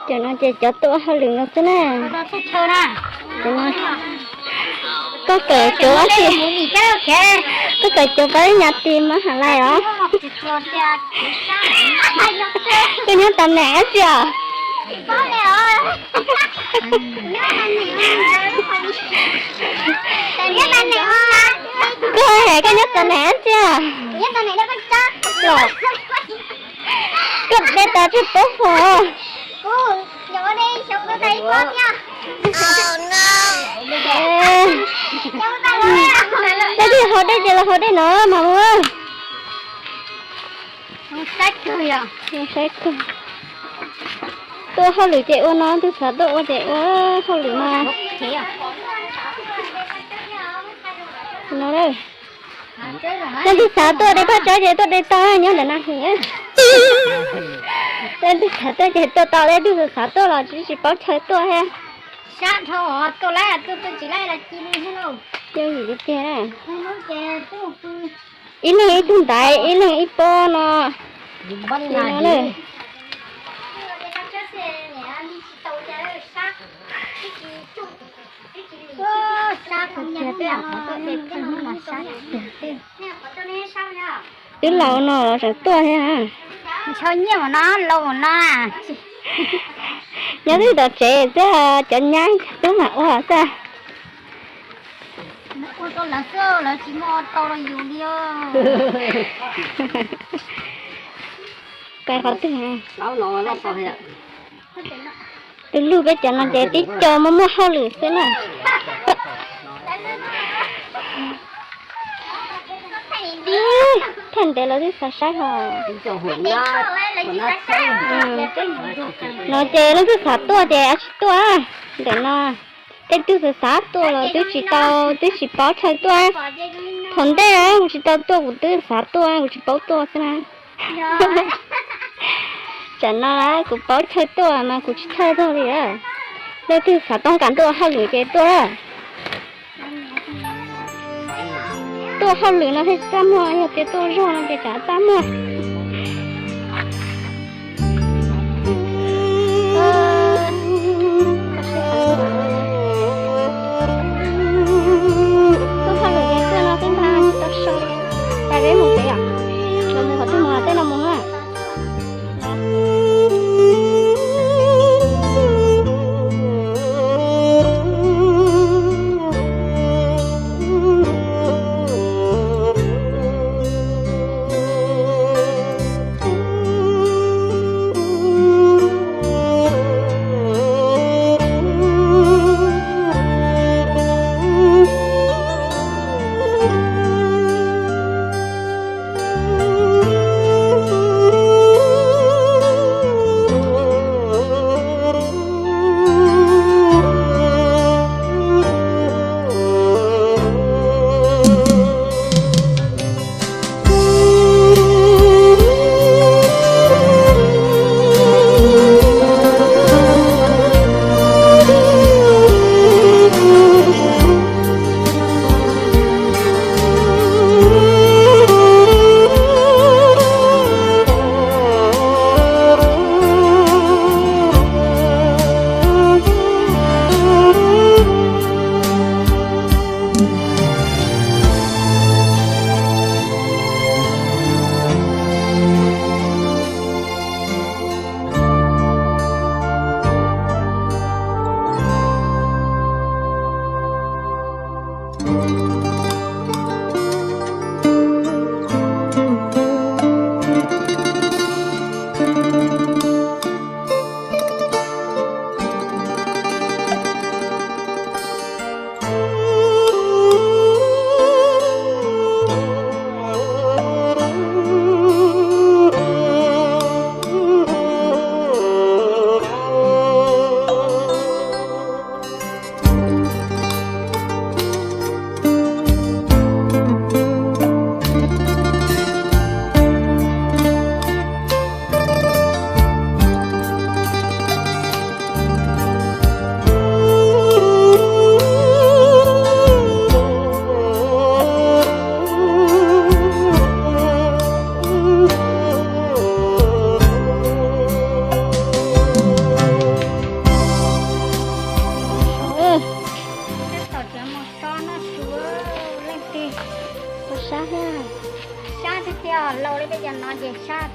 Cov no ces cov tuaj hauj lwm no xwb na. Koj kawm cuav, koj kawm cuav pab nyab tis mas has lais os. Koj nyob tau neem dab tsi os? Koj hais koj nyob tau neem dab tsi os? Koj de tas tsis paub hov. Dej twg haus dej ces los haus dej no mas mus. Saib kawg. Tuaj hauj lwm ces ua no, twg xav tuaj ua ces ua hauj lwm mas. No, leej twg xav tuaj de phaj tsawb ces tuaj de tau, nyob ntawm na him. Leej twg xav tuaj ces tuaj tau, leej twg xav tuaj los tsis, tsis paub chaw tuaj thiab. Sab dhau, tuaj lawm, tuaj tsis lawm los ci li thiab lauj. Yooj yim tiag tiag. Ib leeg ib tug ntaiv, ib leeg ib pob no. Li no na. Twb laus no los tseem tuaj thiab. Ntshaw nyiaj mas no laus no. Nyob twb tom tsev xwb, cov nyab tub mam ua xwb. Ua rau lawv xwb, lawv tsis muaj ua tau rau yus li. Pais qhov twg? Tus lug peb cov no ces tib co muaj muaj hauj lwm xwb na. Thaj ntev los twb xav saib hos. No ces leej twg xav tuaj ces tsis tuaj ntawm no. Tej twg xav xav tuaj los twb tsis tau, twb tsis paub chaw tuaj. Thaum ntej kuv tsis tau tuaj kuv twb xav tuaj, kuv tsis paub tuaj xwb na. Tsam no kuv paub chaw tuaj mas kuv tsis thawj tag li. Leej twg xav toob kas tuaj hauj lwm ces tuaj. Tuaj hauj lwm no thiaj txaj muag, yog tias tuaj zog no ces tsam txaj muag. Tuaj hauj lwm ces tuaj no xwb ntag, tsis tau so. Pais peb mus pem os. Los mus qhov twg mus, tej no mus na.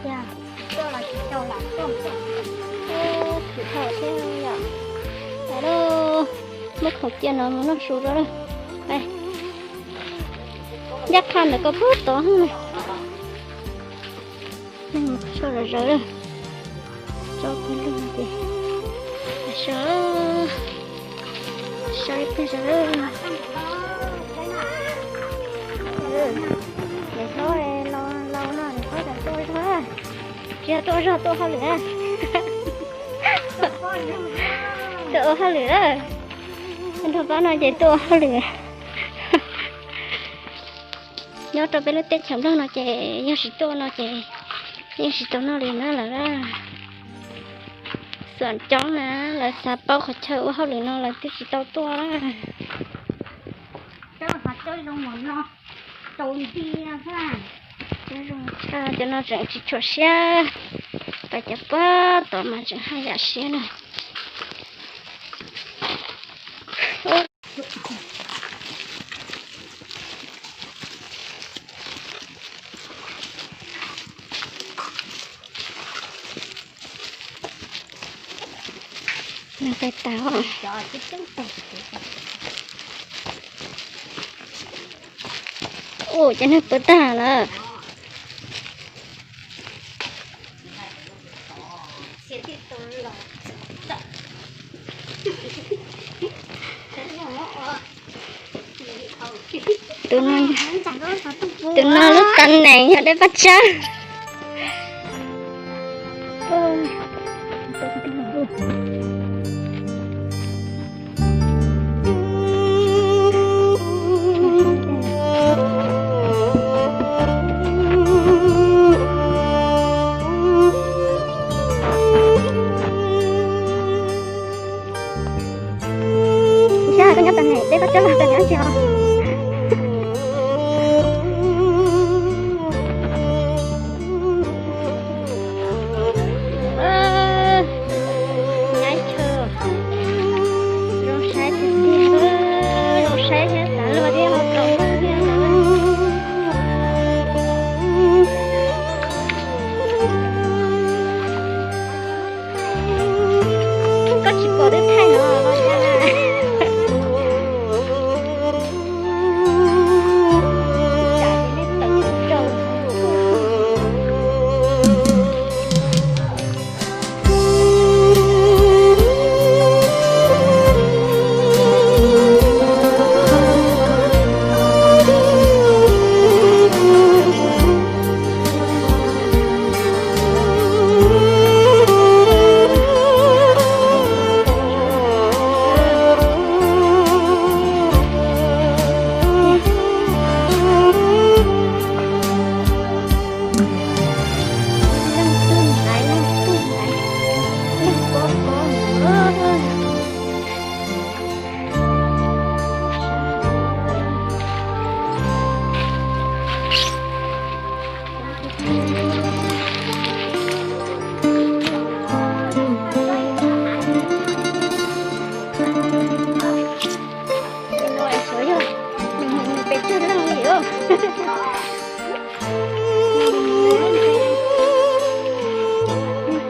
Tsis tau thiab yom. Muab khoom cia no mus noj su rau lawm. Ncaj qha ntawm ko puag tod na. Sau zom zaws lawm. Tso pawg lug ces sau, sau ib pliag zog lawm. Niam hlob laus no niam hlob tseem tuaj zog, tsis yog tuaj zog, tuaj hauj lwm. Tuaj ua hauj lwm lawm. Nrog pab no ces tuaj ua hauj lwm. Nyob rau peb lub teb chaws Nplog no ces yog tsis tuaj no ces yeej tsis tau noj li na lawm. Xuam coob na, lawv xav paub qhov chaw ua hauj lwm no lawv twb tsis tau tuaj. Cov no tseem tsis tshua siab, pais cov puag tod mas tseem haj yam siab na. Ua cas neeg puas tag lawm. Tus no, tus no lub tas neem yog dej paj tsawb. Ntshai koj nyob tag ne, dej paj tsawb los tag ne, ntshai os. Nyaib chaw, zoo saib tiag tiag, zoo saib thiab xav luag thiab ho tsaus ntuj thiab. Koj tsis pom twb thaij no los cas.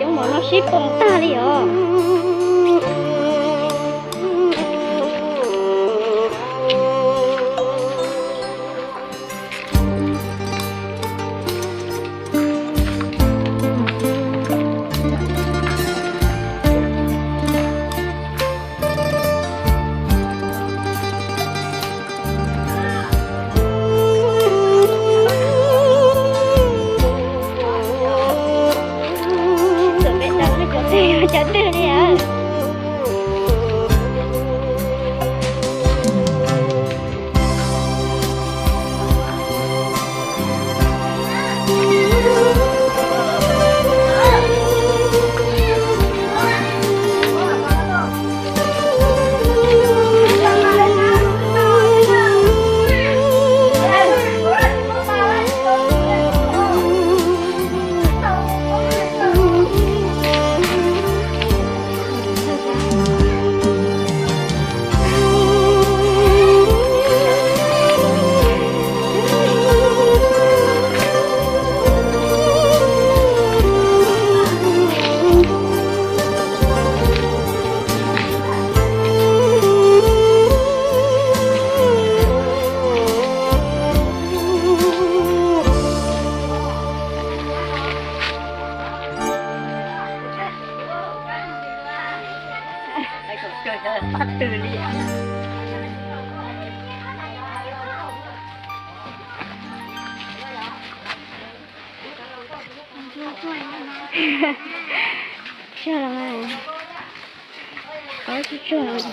Cov mov no sib poob tag li os. Txawm peb tau lub cov twg yog cov twg li os. Tsuag los mas. Tsuag los.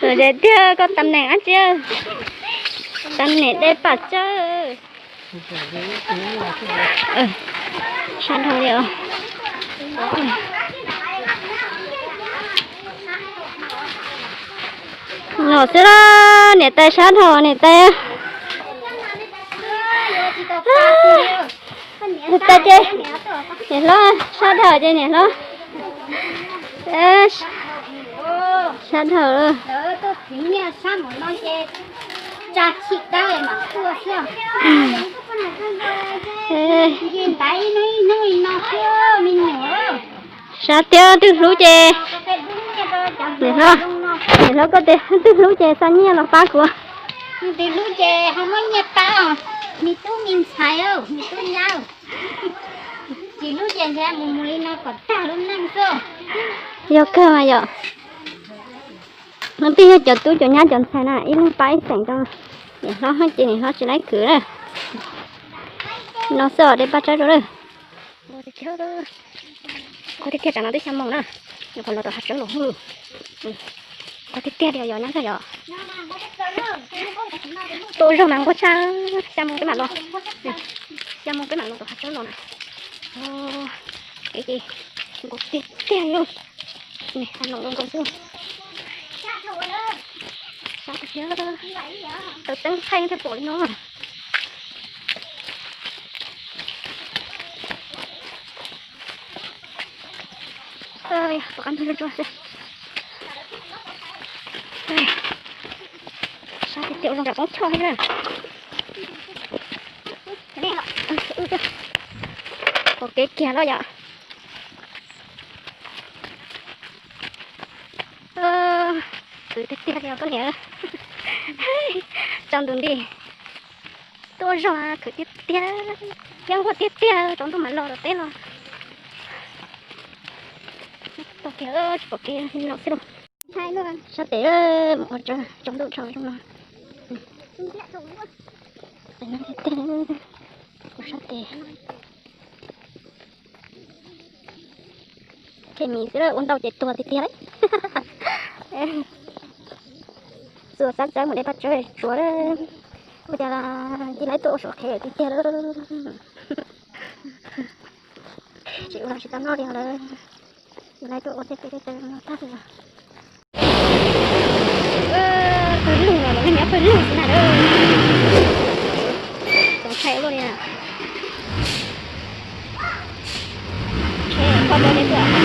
Lom zem tiag, koj tam neem dab tsi? Tam neem de pam tsawb. Sab dhau li os. Los xwb los, niam tais sab dhau, niam tais. Niam tais ces, niam hlob sab dhau ces niam hlob. Sab dhau. Sab tiag, twb hlub ces, niam hlob, niam hlob koj tias twb hlub ces xa nyiaj los pab kuv. Twb hlub ces ho muab nyiaj pab os, me tub me ntxhais, me tub nyab. Tsis hlub ces ntshe mus mus li no kom tag lub neej xwb. Yog kawg mas yom. No twb yog cov tub cov nyab cov ntxhais na, ib leeg pab ib xeem rau niam hlob ces niam hlob tsis laib khwv na. No xwb os, de paj tsawb rau lawm. Qhuav tiag tiag, tsam no twb xya moos na, nyuam qhuav los tom hav tsawb los hwj. Qhuav tiag tiag li yog nyab zog yom. Tuaj zog mas nquag tshaj, xya moos peb mam los, xya moos peb mam los tom hav tsawb los na. Kev ces nkaus tiag tiag li. Hav noom nkaus xwb. Sab tiag, tawm teeb thaij thiaj pom li no. Tom qab ntug tsuag tsuag xwb. Sab tiag tiag, ua zoo nram qoob choj thiab na. Pom kev kiag los yom. Khwv tiag tiag li os koj niam. Tsaus ntuj nti. Tuaj zog khwv tiag tiag. Thiab nquag tiag tiag, tsaus ntuj mam los tom teb los. Tau kiag tsis pom kev no xwb lauj. Sab tes mus ua tsaus ntuj tsaus zoo no. Sab tes. Khe mis xwb, ua ntau ces tuag tiag tiag lauj. Txua xab tsawb mus de paj tsawb tsuav lawm. Ua cas cia li tuaj ua suav qhev tiag tiag lauj. Tsis ua los tsis tau noj li lawm. Cia li tuaj ua tej teb tej taw no tag li os. Pawg lug los, los nej nyob pawg lug xwb na. Txaus ntshai ua luaj li na. Kho tau tej tuaj.